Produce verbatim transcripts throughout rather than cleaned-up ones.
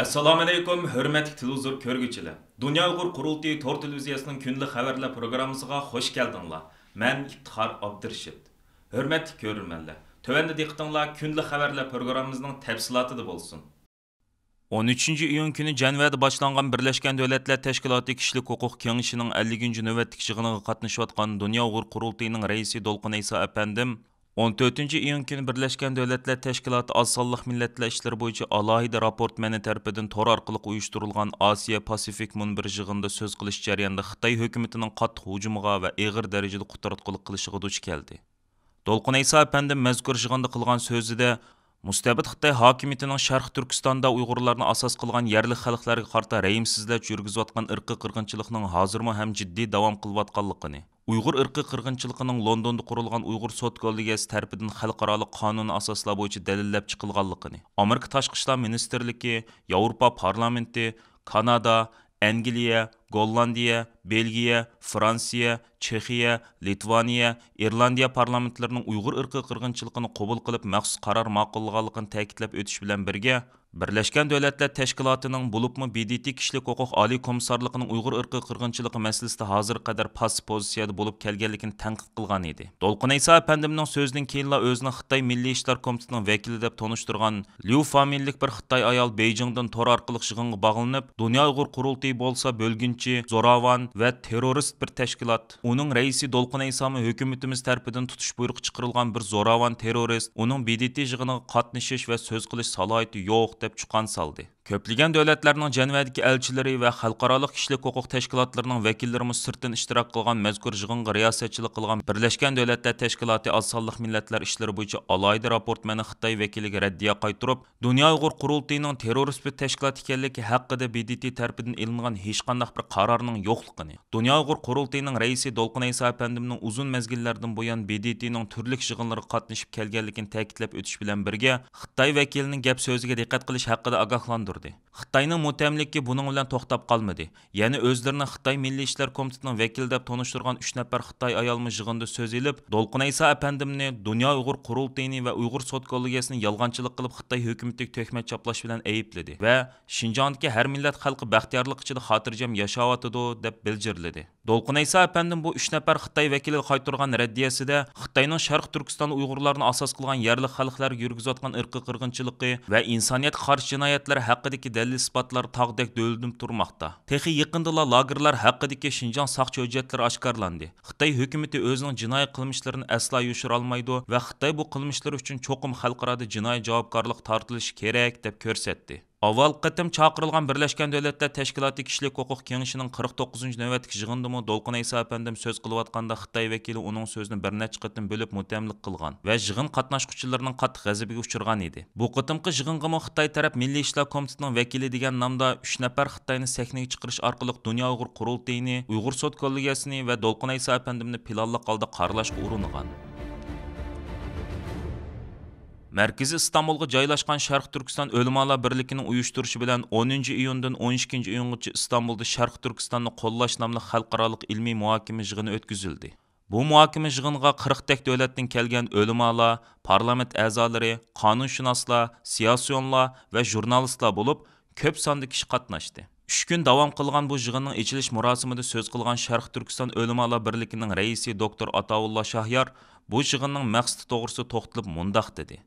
ئەسسالامۇئەلەيكۇم، ھۆرمەتلىك تېلېۋىزور كۆرگۈچىلەر! دۇنيا ئۇيغۇر قۇرۇلتىيى تور تېلېۋىزىيەسىنىڭ كۈندىلىك خەۋەرلەر پروگراممىسىغا خۇش كەلدىڭلار. مەن ئىپتىخار ئابدۇرېشىت. ھۆرمەتلىك كۆرۈرمەنلەر، تۆۋەندە دىققىتىڭلار كۈندىلىك خەۋەرلەر پروگراممىمىزنىڭ تەپسىلاتىدا بولسۇن. ئون ئۈچىنچى ئىيۇن كۈنى جەنۋەدە باشلانغان بىرلەشكەن دۆلەتلەر تەشكىلاتى كىشىلىك ھوقۇق كېڭىشىنىڭ ئەللىكىنچى نۆۋەتلىك يىغىنىغا قاتنىشىۋاتقان دۇنيا ئۇيغۇر قۇرۇلتىيىنىڭ رەئىسى دولقۇن ئەيسا ئەپەندىم، ئون تۆتىنچى ئىيۇن كۈنى بىرلەشكەن دۆلەتلەر تەشكىلاتى ئاز سانلىق مىللەتلەر ئىشلىرى بويىچە ئالاھىدە راپورتمەنى تەرىپىدىن تور ئارقىلىق ئۇيۇشتۇرۇلغان ئاسىيا پاسىفىك مۇنبىرى يىغىنىدا سۆز قىلىش جەريانىدا خىتاي ھۆكۈمىتىنىڭ قاتتىق ھۇجۇمىغا ۋە ئېغىر دەرىجىدە قۇتراتقۇلۇق قىلىشىغا دۇچ كەلدى. دولقۇن ئەيسا ئەپەندىم مەزكۇر يىغىندا قىلغان سۆزىدە، مۇستەبىت خىتاي ھاكىمىيىتىنىڭ شەرقىي تۈركىستاندا ئۇيغۇرلارنى ئاساس قىلغان يەرلىك خەلقلەرگە قارىتا رەھىمسىزلەرچە يۈرگۈزۈۋاتقان ئىرقىي قىرغىنچىلىقنىڭ ھازىرمۇ ھەم جىددىي داۋام قىلىۋاتقانلىقىنى، ئۇيغۇر ئىرقىي قىرغىنچىلىقىنىڭ لوندوندا قۇرۇلغان ئۇيغۇر سوت كوللېگىيەسى تەرىپىدىن خەلقئارالىق قانۇنىي ئاساسلار بويىچە دەلىللەپ چىقىلغانلىقىنى، ئامېرىكا تاشقى ئىشلار مىنىستىرلىكى، ياۋروپا پارلامېنتى، كانادا، ئەنگلىيە، گوللاندىيە، بېلگىيە، فرانسىيە، چېخىيە، لىتۋانىيە، ئىرلاندىيە پارلامېنتلىرىنىڭ ئۇيغۇر ئىرقىي قىرغىنچىلىقىنى قوبۇل قىلىپ، مەخسۇس قارار ماقۇللىغانلىقىنى تەكىتلەپ ئۆتۈش بىلەن بىرگە، بىرلەشكەن دۆلەتلەر تەشكىلاتىنىڭ، بولۇپمۇ ب د ت كىشىلىك ھوقۇق ئالىي كومىسسارلىقىنىڭ ئۇيغۇر ئىرقىي قىرغىنچىلىقى مەسىلىسىدە ھازىرغا قەدەر پاسسىپ پوزىتسىيەدە بولۇپ كەلگەنلىكىنى تەنقىد قىلغان ئىدى. دولقۇن ئەيسا ئەپەندىمنىڭ سۆزىدىن كېيىنلا ئۆزىنى خىتاي مىللىي ئىشلار كومىتېتىنىڭ ۋەكىلى دەپ تونۇشتۇرغان ليۇ فامىلىلىك بىر خىتاي ئايال بېيجىڭدىن تور ئارقىلىق يىغىنغا باغلىنىپ، دۇنيا ئۇيغۇر قۇرۇلتىيى بولسا بۆلگۈنچى، زوراۋان ۋە تېررورىست بىر تەشكىلات. ئۇنىڭ رەئىسى دولقۇن ئەيسامۇ ھۆكۈمىتىمىز تەرىپىدىن تۇتۇش بۇيرۇقى چىقىرىلغان بىر زوراۋان تېررورىست، ئۇنىڭ ب د ت يىغىنىغا قاتنىشىش ۋە سۆز قىلىش سالاھىيىتى يوق، دەپ چۇقان سالدى. كۆپلىگەن دۆلەتلەرنىڭ جەنۋەدىكى ئەلچىلىرى ۋە خەلقئارالىق كىشىلىك ھوقۇق تەشكىلاتلىرىنىڭ ۋەكىللىرىمۇ سىرتتىن ئىشتىراك قىلغان مەزكۇر يىغىنغا رىياسەتچىلىك قىلغان بىرلەشكەن دۆلەتلەر تەشكىلاتى ئاز سانلىق مىللەتلەر ئىشلىرى بويىچە ئالاھىدە راپورتمەنى خىتاي ۋەكىلىگە رەددىيە قايتۇرۇپ، دۇنيا ئۇيغۇر قۇرۇلتىيىنىڭ تېررورىست بىر تەشكىلات ئىكەنلىكى ھەققىدە ب د ت تەرىپىدىن ئېلىنغان ھېچقانداق بىر قارارنىڭ يوقلۇقىنى، دۇنيا ئۇيغۇر قۇرۇلتىيىنىڭ رەئىسى دولقۇن ئەيسا ئەپەندىمنىڭ ئۇزۇن مەزگىللەردىن بۇيان ب د ت نىڭ تۈرلۈك يىغىنلىرىغا قاتنىشىپ كەلگەنلىكىنى تەكىتلەپ ئۆتۈش بىلەن بىرگە، خىتاي ۋەكىلىنىڭ گەپ سۆزىگە دىققەت قىلىش ھەققىدە ئاگاھلاندۇردى. خىتاينىڭ مۇتتەملىكى بۇنىڭ بىلەن توختاپ قالمىدى. يەنە ئۆزلىرىنى خىتاي مىللىي ئىشلار كومىتېتىنىڭ ۋەكىلى دەپ تونۇشتۇرغان ئۈچ نەپەر خىتاي ئايالمۇ يىغىندا سۆز ئېلىپ، دولقۇن ئەيسا ئەپەندىمنى دۇنيا ئۇيغۇر قۇرۇلتىيىنى ۋە ئۇيغۇر سوت كوللېگىيەسىنى يالغانچىلىق قىلىپ، خىتاي ھۆكۈمىتىگە تۆھمەت چاپلاش بىلەن ئەيىبلىدى ۋە شىنجاڭدىكى ھەر مىللەت خەلقى بەختىيارلىق ئىچىدە خاتىرجەم ياشاۋاتىدۇ، دەپ بىلجىرلىدى. دولقۇن ئەيسا ئەپەندىم بۇ ئۈچ نەپەر خىتاي ۋەكىلىگە قايتۇرغان رەددىيەسىدە خىتاينىڭ شەرقىي تۈركىستاندا ئۇيغۇرلارنى ئاساس قىلغان يەرلىك خەلقلەرگە يۈرگۈزۈۋاتقان ئىرقىي قىرغىنچىلىقى ۋە ئىنسانىيەتكە قارشى جىنايەتلەر ھەققىدىكى دەلىل-ئىسپاتلار تاغدەك دۆۋىلىنىپ تۇرماقتا. تېخى يېقىندىلا لاگېرلار ھەققىدىكى شىنجاڭ ساقچى ھۆججەتلىرى ئاشكارىلاندى. خىتاي ھۆكۈمىتى ئۆزىنىڭ جىنايى قىلمىشلىرىنى ئەسلا يوشۇرالمايدۇ ۋە خىتاي بۇ قىلمىشلىرى ئۈچۈن چوقۇم خەلقئارادا جىنايى جاۋابكارلىق تارتىلىشى كېرەك، دەپ كۆرسەتتى. ئاۋۋالقى قېتىم چاقىرىلغان بىرلەشكەن دۆلەتلەر تەشكىلاتى كىشىلىك ھوقۇق كېڭىشىنىڭ قىرىق توققۇزىنچى نۆۋەتلىك يىغىنىدىمۇ دولقۇن ئەيسا ئەپەندىم سۆز قىلىۋاتقاندا خىتاي ۋەكىلى ئۇنىڭ سۆزىنى بىر نەچچە قېتىم بۆلۈپ مۇتەملىق قىلغان ۋە يىغىن قاتناشقۇچىلىرىنىڭ قاتتىق غەزىپىگە ئۇچرىغان ئىدى. بۇ قېتىمقى يىغىنغىمۇ خىتاي تەرەپ مىللىي ئىشلار كومىتېتىنىڭ ۋەكىلى دېگەن نامدا ئۈچ نەپەر خىتاينى سەھنىگە چىقىرىش ئارقىلىق دۇنيا ئۇيغۇر قۇرۇلتىيىنى، ئۇيغۇر سوت كوللېگىيەسىنى ۋە دولقۇن ئەيسا ئەپەندىمنى پىلانلىق ھالدا قارىلاشقا ئۇرۇنغان. مەركىزى ئىستانبۇلغا جايلاشقان شەرقىي تۈركىستان ئۆلىمالار بىرلىكىنىڭ ئۇيۇشتۇرۇشى بىلەن ئونىنچى ئىيۇندىن ئون ئىككىنچى ئىيۇنغىچە ئىستانبۇلدا شەرقىي تۈركىستاننى قوللاش ناملىق خەلقئارالىق ئىلمىي مۇھاكىمە يىغىنى ئۆتكۈزۈلدى. بۇ مۇھاكىمە يىغىنىغا قىرىقتەك دۆلەتتىن كەلگەن ئۆلىمالار، پارلامېنت ئەزالىرى، قانۇنشۇناسلار، سىياسىيونلار ۋە ژۇرنالىستلار بولۇپ، كۆپ ساندا كىشى قاتناشتى. ئۈچ كۈن داۋام قىلغان بۇ يىغىننىڭ ئېچىلىش مۇراسىمىدا سۆز قىلغان شەرقىي تۈركىستان ئۆلىمالار بىرلىكىنىڭ رەئىسى دوكتور ئاتاۋۇللا شاھيار بۇ يىغىننىڭ مەقسىتى توغرىسىدا توختىلىپ مۇنداق دېدى: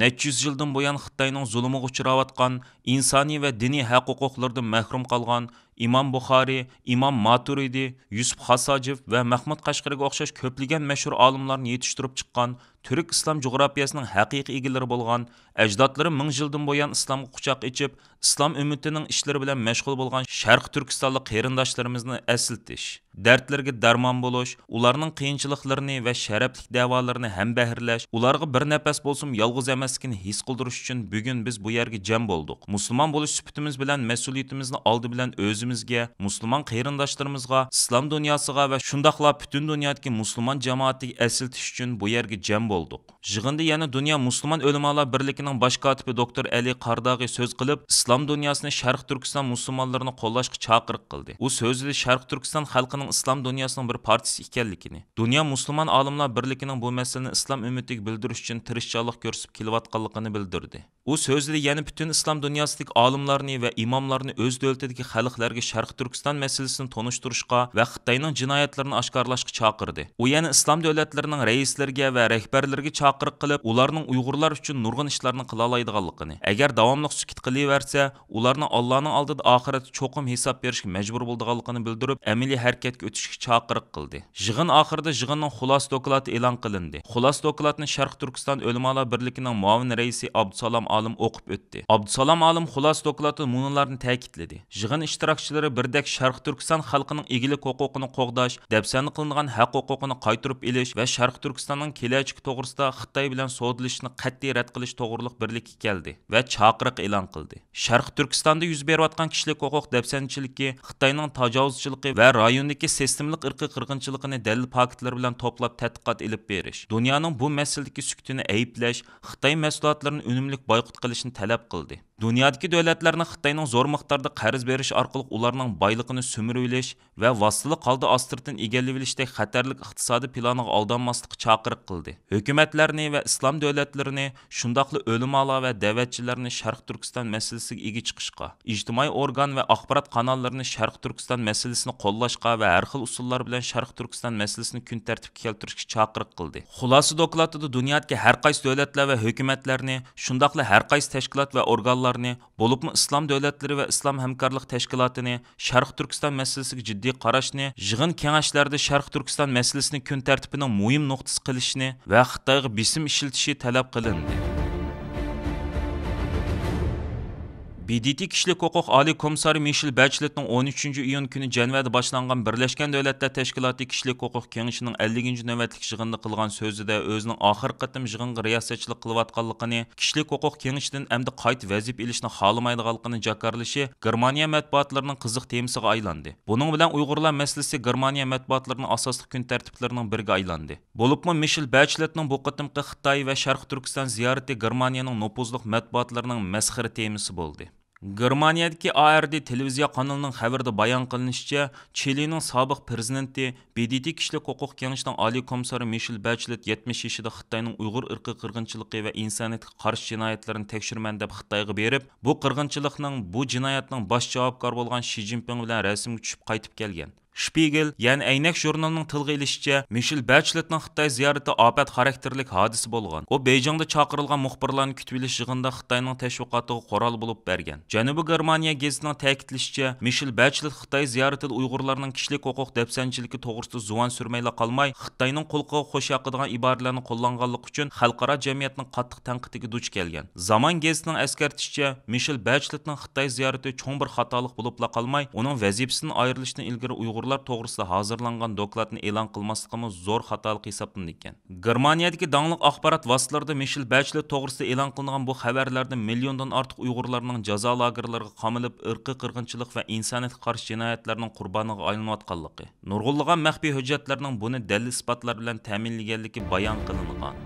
نەچچە يۈز يىلدىن بۇيان خىتاينىڭ زۇلۇمىغا ئۇچراۋاتقان ئىنسانىي ۋە دىنىي ھەق-ھوقۇقلىرىدىن مەھرۇم قالغان ئىمام بۇخارىي، ئىمام ماتۇرىدى، يۈسۈپ خاس ھاجىپ ۋە مەھمۇد قەشقىرىگە ئوخشاش كۆپلىگەن مەشھۇر ئالىملارنى يېتىشتۈرۈپ چىققان تۈرك ئىسلام جۇغراپىيەسىنىڭ ھەقىقىي ئىگىلىرى بولغان، ئەجدادلىرى مىڭ يىلدىن بۇيان ئىسلامغا قۇچاق ئېچىپ، ئىسلام ئۈممىتىنىڭ ئىشلىرى بىلەن مەشغۇل بولغان شەرقىي تۈركىستانلىق قېرىنداشلىرىمىزنى ئەسلىتىش، دەردلىرىگە دەرمان بولۇش، ئۇلارنىڭ قىيىنچىلىقلىرىنى ۋە شەرەپلىك دەۋالىرىنى ھەمبەھىرلەش، ئۇلارغا بىر نەپەس بولسىمۇ يالغۇز ئەمەسلىكىنى ھېس قىلدۇرۇش ئۈچۈن بۈگۈن بىز بۇ يەرگە جەم بولدۇق. مۇسۇلمان بولۇش سۈپىتىمىز بىلەن مەسئۇلىيىتىمىزنى ئالدى بىلەن ئۆزىمىزگە، مۇسۇلمان قېرىنداشلىرىمىزغا، ئىسلام دۇنياسىغا ۋە شۇنداقلا پۈتۈن دۇنيادىكى مۇسۇلمان جامائەتىگە ئەسلىتىش ئۈچۈن بۇ يەرگە جەم بولدۇق. يىغىندا يەنە دۇنيا مۇسۇلمان ئۆلىمالار بىرلىكىنىڭ باش كاتىپى دوكتور ئەلى قارداغى سۆز قىلىپ، ئىسلام دۇنياسىنى شەرقىي تۈركىستان مۇسۇلمانلىرىنى قوللاشقا چاقىرىق قىلدى. ئۇ سۆزىدە شەرقىي تۈركىستان خەلقىنىڭ ئىسلام دۇنياسىنىڭ بىر پارچىسى ئىكەنلىكىنى، دۇنيا مۇسۇلمان ئالىملار بىرلىكىنىڭ بۇ مەسىلىنى ئىسلام ئۈممىتىگە بىلدۈرۈش ئۈچۈن تىرىشچانلىق كۆرسىتىپ كېلىۋاتقانلىقىنى بىلدۈردى. ئۇ سۆزىدە يەنە پۈتۈن ئىسلام دۇنياسىدىكى ئالىملارنى ۋە ئىماملارنى ئۆز دۆلىتىدىكى خەلقلەرگە شەرقىي تۈركىستان مەسىلىسىنى تونۇشتۇرۇشقا ۋە خىتاينىڭ جىنايەتلىرىنى ئاشكارىلاشقا چاقىردى. ئۇ يەنە ئىسلام دۆلەتلىرىنىڭ رەئىسلىرىگە ۋە رەھبەرلىرىگە چاقىرىق قىلىپ، ئۇلارنىڭ ئۇيغۇرلار ئۈچۈن نۇرغۇن ئىشلارنى قىلالايدىغانلىقىنى، ئەگەر داۋاملىق سۈكۈت قىلىۋەرسە، ئۇلارنى ئاللانىڭ ئالدىدا ئاخىرەتتە چوقۇم ھېساب بېرىشكە مەجبۇر بولىدىغانلىقىنى بىلدۈرۈپ، ئەمەلىي ھەرىكەتكە ئۆتۈشكە چاقىرىق قىلدى. يىغىن ئاخىرىدا يىغىننىڭ خۇلاسە دوكلاتى ئېلان قىلىندى. خۇلاسە دوكلاتنى شەرقىي تۈركىستان ئۆلىمالار بىرلىكىنىڭ مۇئاۋىن رەئىسى ئابدۇسالام ئالىم ئوقۇپ ئۆتتى. ئابدۇسالام ئالىم خۇلاسە دوكلاتىدا مۇنۇلارنى تەكىتلىدى: يىغىن ئىشتىراكچىلىرى بىردەك شەرقىي تۈركىستان خەلقىنىڭ ئىگىلىك ھوقۇقىنى قوغداش، دەپسەندە قىلىنغان ھەق ھوقۇقىنى قايتۇرۇپ ئېلىش ۋە شەرقىي تۈركىستاننىڭ كېلەچىكى توغرىسىدا خىتاي بىلەن سودىلىشىشنى قەتئىي رەت قىلىش توغرۇلۇق بىرلىككە كەلدى ۋە چاقىرىق ئېلان قىلدى. شەرقىي تۈركىستاندا يۈز بېرىۋاتقان كىشىلىك ھوقۇق دەپسەندىچىلىكى، خىتاينىڭ تاجاۋۇزچىلىقى ۋە رايوندىكى سىستېمىلىق ئىرقىي قىرغىنچىلىقىنى دەلىل پاكىتلىرى بىلەن توپلاپ تەتقىقات ئېلىپ بېرىش، دۇنيانىڭ بۇ مەسىلىدىكى سۈكۈتىنى ئەيىبلەش، خىتاي مەھسۇلاتلىرىنى ئۈنۈملۈك بايقۇت قىلىشنى تەلەپ قىلدى. دۇنيادىكى دۆلەتلەرنى خىتاينىڭ زور مىقداردا قەرز بېرىش ئارقىلىق ئۇلارنىڭ بايلىقىنى سۈمۈرۈۋېلىش ۋە ۋاسىتىلىك ھالدا ئاستىرتىن ئىگىلىۋېلىشتەك خەتەرلىك ئىقتىسادىي پىلانىغا ئالدانماسلىققا چاقىرىق قىلدى. ھۆكۈمەتلەرنى ۋە ئىسلام دۆلەتلىرىنى، شۇنداقلا ئۆلىمالار ۋە دەۋەتچىلەرنى شەرقىي تۈركىستان مەسىلىسىگە ئىگە چىقىشقا، ئىجتىمائىي ئورگان ۋە ئاخبارات قاناللىرىنى شەرقىي تۈركىستان مەسىلىسىنى قوللاشقا ۋە ھەر خىل ئۇسۇللار بىلەن شەرقىي تۈركىستان مەسىلىسىنى كۈن تەرتىپكە كەلتۈرۈشكە چاقىرىق قىلدى. خۇلاسە دوكلاتىدا دۇنيادىكى ھەر قايسى دۆلەتلەر ۋە ھۆكۈمەتلەرنى، شۇنداقلا ھەر قايسى تەشكىلات ۋە ئورگانلارنى، بولۇپمۇ ئىسلام دۆلەتلىرى ۋە ئىسلام ھەمكارلىق تەشكىلاتىنى شەرقىي تۈركىستان مەسىلىسىگە جىددىي قاراشنى، يىغىن كېڭەشلەردە شەرقىي تۈركىستان مەسىلىسىنى كۈن تەرتىپىنىڭ مۇھىم نۇقتىسى قىلىشنى ۋە خىتايغا بېسىم ئىشلىتىشى تەلەپ قىلىندى. ب د ت كىشىلىك ھوقۇق ئالىي كومىسسارى مىشېل بەچلېتنىڭ ئون ئۈچىنچى ئىيۇن كۈنى جەنۋەدە باشلانغان بىرلەشكەن دۆلەتلەر تەشكىلاتى كىشىلىك ھوقۇق كېڭىشىنىڭ ئەللىكىنچى نۆۋەتلىك يىغىنىدا قىلغان سۆزىدە ئۆزىنىڭ ئاخىرقى قېتىم يىغىنغا رىياسەتچىلىك قىلىۋاتقانلىقىنى، كىشىلىك ھوقۇق كېڭىشىدىن ئەمدى قايتا ۋەزىپە ئېلىشنى خالىمايدىغانلىقىنى جاكارلىشى گېرمانىيە مەتبۇئاتلىرىنىڭ قىزىق تېمىسىغا ئايلاندى. بۇنىڭ بىلەن ئۇيغۇرلار مەسىلىسى گېرمانىيە مەتبۇئاتلىرىنىڭ ئاساسلىق كۈن تەرتىپلىرىنىڭ بىرىگە ئايلاندى. بولۇپمۇ مىشېل بەچلېتنىڭ بۇ قېتىمقى خىتاي ۋە شەرقىي تۈركىستان زىيارىتى گېرمانىيەنىڭ نوپۇزلۇق مەتبۇئاتلىرىنىڭ مەسخىرە تېمىسى بولدى. گېرمانىيەدىكى ئا ر د تېلېۋىزىيە قانىلىنىڭ خەۋىرىدە بايان قىلىنىشىچە، چىلىنىڭ سابىق پىرېزىدېنتى، ب د ت كىشىلىك ھوقۇق كېڭىشىنىڭ ئالىي كومىسسارى مىشېل بەچلېت يەتمىش يېشىدا خىتاينىڭ ئۇيغۇر ئىرقىي قىرغىنچىلىقى ۋە ئىنسانىيەتكە قارشى جىنايەتلىرىنى تەكشۈرىمەن دەپ خىتايغا بېرىپ، بۇ قىرغىنچىلىقنىڭ، بۇ جىنايەتنىڭ باش جاۋابكارى بولغان شى جىنپىڭ بىلەن رەسىمگە چۈشۈپ قايتىپ كەلگەن. شپىگېل، يەنى ئەينەك ژۇرنىلىنىڭ تىلغا ئېلىشىچە، مىشېل بەچلېتنىڭ خىتاي زىيارىتى ئاپەت خاراكتېرلىك ھادىسە بولغان. ئۇ بېيجىڭدا چاقىرىلغان مۇخبىرلارنى كۈتۈۋېلىش يىغىنىدا خىتاينىڭ تەشۋىقاتىغا قورال بولۇپ بەرگەن. جەنۇبىي گېرمانىيە گېزىتىنىڭ تەكىتلىشىچە، مىشېل بەچلېت خىتاي زىيارىتىدە ئۇيغۇرلارنىڭ كىشىلىك ھوقۇق دەپسەندىچىلىكى توغرىسىدا زۇۋان سۈرمەيلا قالماي، خىتاينىڭ قۇلىقىغا خۇش ياقىدىغان ئىبارىلەرنى قوللانغانلىقى ئۈچۈن خەلقئارا جەمئىيەتنىڭ قاتتىق تەنقىدىگە دۇچ كەلگەن. زامان گېزىتىنىڭ ئەسكەرتىشىچە، مىشېل بەچلېتنىڭ خىتاي زىيارىتى چوڭ بىر خاتالىق بولۇپلا قالماي، ئۇنىڭ ۋەزىپىسىدىن ئايرىلىشتىن ئىلگىرى ئۇيغۇرلار توغرىسىدا ھازىرلانغان دوكلاتنى ئېلان قىلماسلىقىمۇ زور خاتالىق ھېسابلىنىدىكەن. گېرمانىيەدىكى داڭلىق ئاخبارات ۋاسىتىلىرىدا مىشېل بەچلېت توغرىسىدا ئېلان قىلىنغان بۇ خەۋەرلەردە مىليوندىن ئارتۇق ئۇيغۇرلارنىڭ جازا لاگېرلىرىغا قامىلىپ، ئىرقىي قىرغىنچىلىق ۋە ئىنسانىيەتكە قارشى جىنايەتلەرنىڭ قۇربانىغا ئايلىنىۋاتقانلىقى، نۇرغۇنلىغان مەخپىي ھۆججەتلەرنىڭ بۇنى دەلىل-ئىسپاتلار بىلەن تەمىنلىگەنلىكى بايان قىلىنغان.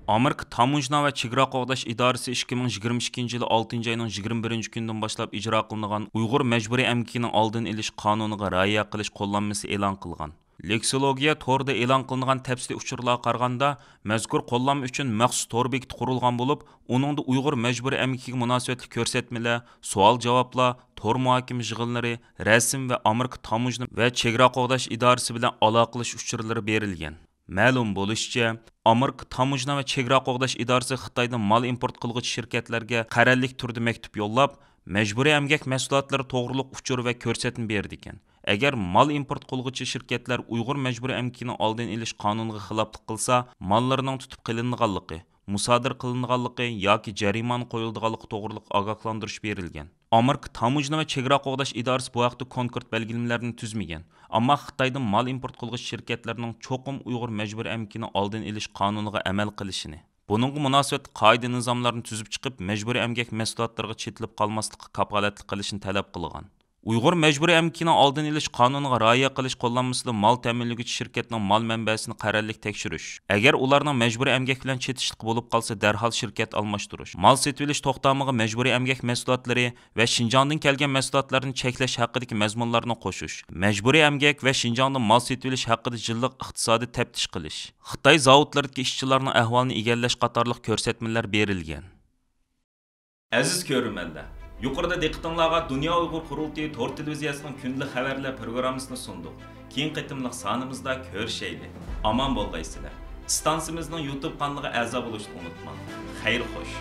ئامېرىكا تاموژنا ۋە چېگرا قوغداش ئىدارىسى ئىككى مىڭ يىگىرمە ئىككىنچى يىلى ئالتىنچى ئاينىڭ يىگىرمە بىرىنچى كۈنىدىن باشلاپ ئىجرا قىلىنغان ئۇيغۇر مەجبۇرىي ئەمگىكىنىڭ ئالدىنى ئېلىش قانۇنىغا رىئايە قىلىش قوللانمىسى ئېلان قىلغان. لېكسولوگىيە تورىدا ئېلان قىلىنغان تەپسىلىي ئۇچۇرلارغا قارىغاندا، مەزكۇر قوللانما ئۈچۈن مەخسۇس تور بېكىتى قۇرۇلغان بولۇپ، ئۇنىڭدا ئۇيغۇر مەجبۇرىي ئەمگىكىگە مۇناسىۋەتلىك كۆرسەتمىلەر، سوئال-جاۋابلار، تور مۇھاكىمە يىغىنلىرى، رەسىم ۋە ئامېرىكا تاموژنا ۋە چېگرا قوغداش ئىدارىسى بىلەن ئالاقىلىشىش ئۇچۇرلىرى بېرىلگەن. مەلۇم بولۇشىچە، ئامېرىكا تاموژنا ۋە چېگرا قوغداش ئىدارىسى خىتايدىن مال ئىمپورت قىلغۇچى شىركەتلەرگە قەرەللىك تۈردە مەكتۇپ يوللاپ، مەجبۇرىي ئەمگەك مەھسۇلاتلىرى توغرۇلۇق ئۇچۇر ۋە كۆرسەتمە بېرىدىكەن. ئەگەر مال ئىمپورت قىلغۇچى شىركەتلەر ئۇيغۇر مەجبۇرىي ئەمگىكىنىڭ ئالدىنى ئېلىش قانۇنىغا خىلاپلىق قىلسا، ماللىرىنىڭ تۇتۇپ قېلىنىدىغانلىقى، مۇسادىرە قىلىنىدىغانلىقى ياكى جەرىمانە قويۇلىدىغانلىقى توغرۇلۇق ئاگاھلاندۇرۇش بېرىلگەن. ئامېرىكا تاموژنا ۋە چېگرا قوغداش ئىدارىسى بۇ ھەقتە كونكرېت بەلگىلىمىلەرنى تۈزمىگەن، ئەمما خىتايدىن مال ئىمپورت قىلغۇچى شىركەتلەرنىڭ چوقۇم ئۇيغۇر مەجبۇرىي ئەمگىكىنىڭ ئالدىنى ئېلىش قانۇنىغا ئەمەل قىلىشىنى، بۇنىڭغا مۇناسىۋەتلىك قائىدە-نىزاملارنى تۈزۈپ چىقىپ، مەجبۇرىي ئەمگەك مەھسۇلاتلىرىغا چېتىلىپ قالماسلىققا كاپالەتلىك قىلىشنى تەلەپ قىلغان. ئۇيغۇر مەجبۇرىي ئەمگىكىنىڭ ئالدىنى ئېلىش قانۇنىغا رىئايە قىلىش قوللانمىسىدا مال تەمىنلىگۈچى شىركەتنىڭ مال مەنبەسىنى قەرەللىك تەكشۈرۈش. ئەگەر ئۇلارنىڭ مەجبۇرىي ئەمگەك بىلەن چېتىشلىقى بولۇپ قالسا، دەرھال شىركەت ئالماشتۇرۇش. مال سېتىۋېلىش توختامىغا مەجبۇرىي ئەمگەك مەھسۇلاتلىرى ۋە شىنجاڭدىن كەلگەن مەھسۇلاتلارنى چەكلەش ھەققىدىكى مەزمۇنلارنى قوشۇش. مەجبۇرىي ئەمگەك ۋە شىنجاڭدا مال سېتىۋېلىش ھەققىدە يىللىق ئىقتىسادىي تەپتىش قىلىش. خىتاي زاۋۇتلىرىدىكى ئىشچىلارنىڭ ئەھۋالىنى ئىگىلەش قاتارلىق كۆرسەتمىلەر بېرىلگەن. ئەزىز كۆرۈرمەنلەر، يۇقىرىدا دىققىتىڭلارغا دۇنيا ئۇيغۇر قۇرۇلتىيى تور تېلېۋىزىيەسىنىڭ كۈندىلىك خەۋەرلەر پروگراممىسىنى سۇندۇق. كېيىنكى قېتىملىق سانىمىزدا كۆرۈشەيلى. ئامان بولغايسىلەر. ئىستانسىمىزنىڭ يۇتۇب قانىلىغا ئەزا بولۇشنى ئۇنتۇماڭ. خەير خوش.